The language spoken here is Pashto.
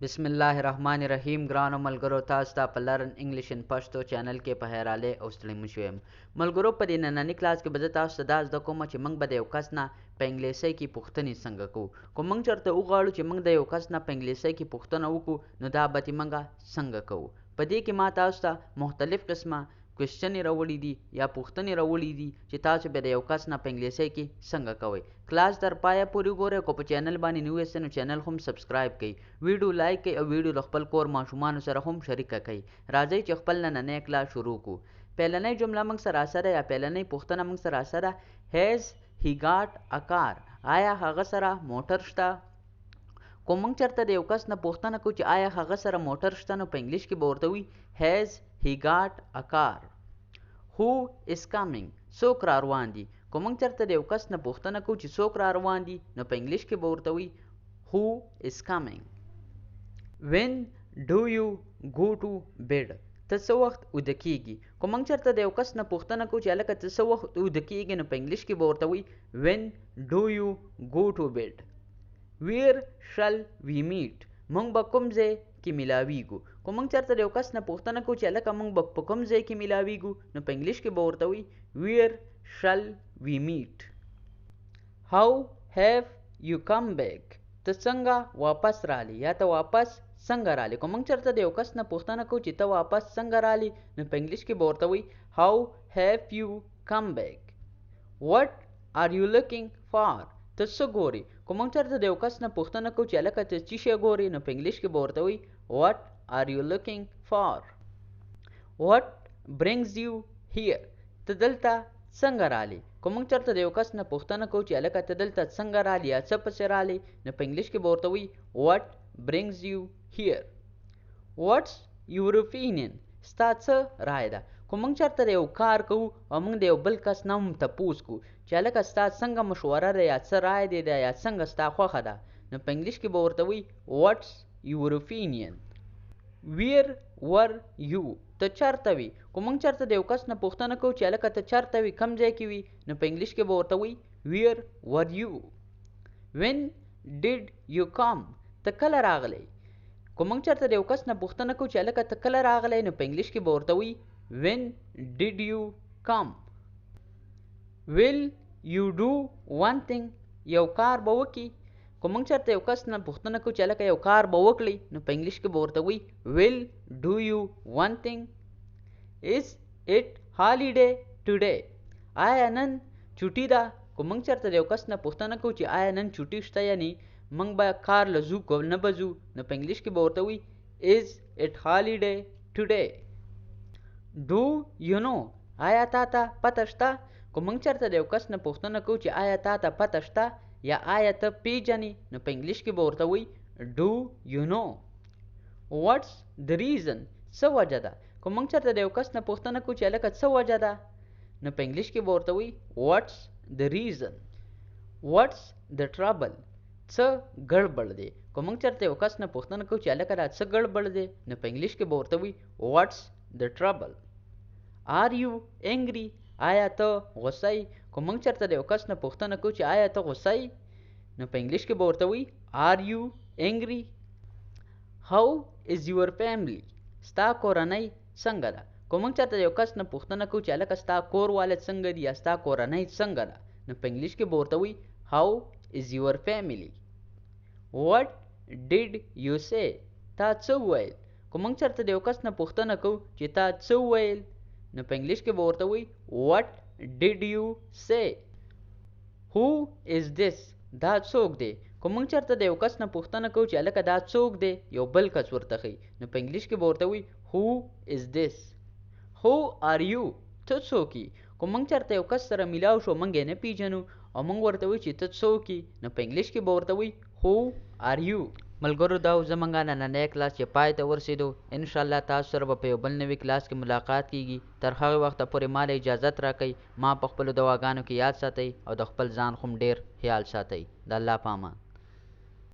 بسم الله الرحمن الرحیم. ګرانو ملګرو، تاسو ته په Learn English in Pashto channel کې په خیر راغلئ او ستړي مه شوي یم. ملګرو، په دې ننني کلاس کې به زه تاسو ته دا زده کوم چې موږ به د یو کس نه په انګلیسۍ کې پوښتنې څنګه کوو. که موږ چېرته وغواړو چې موږ د یو کس نه په انګلیسۍ کې پوښتنه وکړو، نو دا به ترې موږ څنګه کوو؟ په دې کې ما تاسو ته مختلف قسمه کوېسچنې راوړي دي یا پوښتنې راوړي دي چې تاسو به د یو کس نه په انګلیسۍ کې څنګه کوئ. کلاس تر پایه پورې وګورئ. که په چینل باندې نوی یاست، نو چینل هم subscribe کړئ، ویډیو لایک کړئ او ویډیو له خپل کور ماشومانو سره هم شریکه کړئ. راځئ چې خپل نننی کلاس شروع کړو. پیلنۍ جمله موږ سره سره یا پیلنۍ پوښتنه موږ سره سره: Has he got a car؟ آیا هغه سره موټر شته؟ که موږ چېرته د یو کس نه پوښتنه کوو چې آیا هغه سره موټر شته، نو په انګلیش کې به ورته وي: Has he got a car؟ Who is coming؟ څوک را روان دي؟ که موږ چېرته د یو کس نه پوښتنه کوو چې څوک را روان دي، نو په انګلیش کې به ورته وي: Who is coming؟ When do you go to bed؟ ته څه وخت اوده کیږي؟ که موږ چېرته د یو کس نه پوښتنه کوو چې هلکه ته څه وخت اوده کیږي، نو په انګلیش کې به ورته وي: When do you go to bed؟ Where shall we meet؟ موږ به کوم ځای کې ملاویږو؟ که موږ چېرته د یو کس نه پوښتنه کوو چې هلکه موږ به په کوم ځای کې ملاویږو، نو په انګلیش کې به ورته وي: Where shall we meet؟ How have you come back؟ ته څنګه واپس رالی یا ته واپس څنګه رالی؟ که موږ چېرته د یو کس نه پوښتنه کوو چې ته واپس څنګه رالی، نو په انګلیش کې به ورته وي: How have you come back؟ What are you looking for؟ ته څه ګورې؟ که موږ چېرته د یو کس نه پوښتنه کوو چې هلکه ته څه شی ګورې، نو په انګلیش کې به ورته وي: What are you looking for؟ What brings you here؟ ته دلته څنګه رالی؟ که موږ چېرته د یو کس نه پوښتنه کوو چې هلکه ته دلته څنګه رالی یا څه پسې رالی، نو په انګلیش کې به ورته وي: What brings you here؟ What's your opinion؟ ستا څه رای ده؟ که موږ چېرته د یو کار کوو او موږ د یو بل کس نه هم تپوس کوو چې هلکه ستا څنګه مشوره ده یا څه رای دی ده یا څنګه ستا خوښه ده، نو په انګلیش کې به ورته وي: What's your opinion؟ Where were you؟ ته چېرته وي؟ که موږ چېرته د یو کس نه پوښتنه کوو چې هلکه ته چېرته وي، کوم ځای کې وي، نو په انګلیش کې به ورته وي: Where were you؟ When did you come؟ ته کله راغلی؟ که موږ چېرته د یو کس نه پوښتنه کوو چې هلکه ته کله راغلی، نو په انګلیش کې به ورته وي: When did you come؟ Will you do one thing؟ یو کار به وکړي؟ که موږ چېرته یو کس نه پوښتنه کوو چې هلکه یو کار به وکړي، نو په انګلیش کې به ورته وي: Will do you one thing؟ Is it holiday today؟ آیا نن چوټي ده؟ که موږ چېرته د یو کس نه پوښتنه کوو چې آیا نن چوټي شته، یعنی موږ به کار له ځو که نه به ځو، نو په انګلیش کې به ورته وي: Is it holiday today؟ Do you know؟ آیا تا ته پته شته؟ که موږ چېرته د یو کس نه پوښتنه کوو چې آیا تا ته پته شته یا آیا ته پیژنې، نو په انګلیش کې به ورته وي: Do you know؟ What's the reason؟ څه وجه ده؟ که موږ چېرته د یو کس نه پوښتنه کوو چې هلکه څه وجه ده، نو په انګلیش کې به ورته وي: What's the reason؟ What's the trouble؟ څه ګړبړ دی؟ که موږ چېرته یو کس نه پوښتنه کوو چې هلکه دا څه ګړبړ دی، نو په انګلیش کې به ورته وي: What's the trouble؟ Are you angry؟ آیا ته غوسه یې؟ که موږ چېرته د یو کس نه پوښتنه کوو چې آیا ته غوسه یې، نو په انګلیش کې به ورته وي: Are you angry؟ How is your family؟ ستا کورنۍ څنګه ده؟ که موږ چېرته د یو کس نه پوښتنه کوو چې هلکه ستا کور واله څنګه دي یا ستا کورنۍ څنګه ده، نو په انګلیش کې به ورته وي: How is your family؟ What did you say؟ تا څه وویل؟ که موږ چېرته د یو کس نه پوښتنه کوو چې تا څه وویل، نو په انګلیش کې به ورته وي: What did you say؟ Who is this؟ دا څوک دی؟ که موږ چېرته د یو کس نه پوښتنه کوو چې هلکه دا څوک دی، یو بل کس ورته ښیي، نو په انګلیش کې به ورته وي: Who is this؟ Who are you؟ ته څوک یې؟ که موږ چېرته یو کس سره میلاو شو، موږ یې نه پیژنو او موږ ورته وایو چې ته څوک یې، نو په انګلیش کې به ورته وایي: Who are you؟ ملګرو، دا و زمونږ نننی کلاس چې پای ته ورسېدو. انشاءالله تاسو سره به په یو بل نوي کلاس کې ملاقات کیږي. تر هغې وخته پورې ما له اجازت راکړئ. ما په خپلو دعاګانو کې یاد ساتئ او د خپل ځان هم ډېر خیال ساتئ. د الله په امان.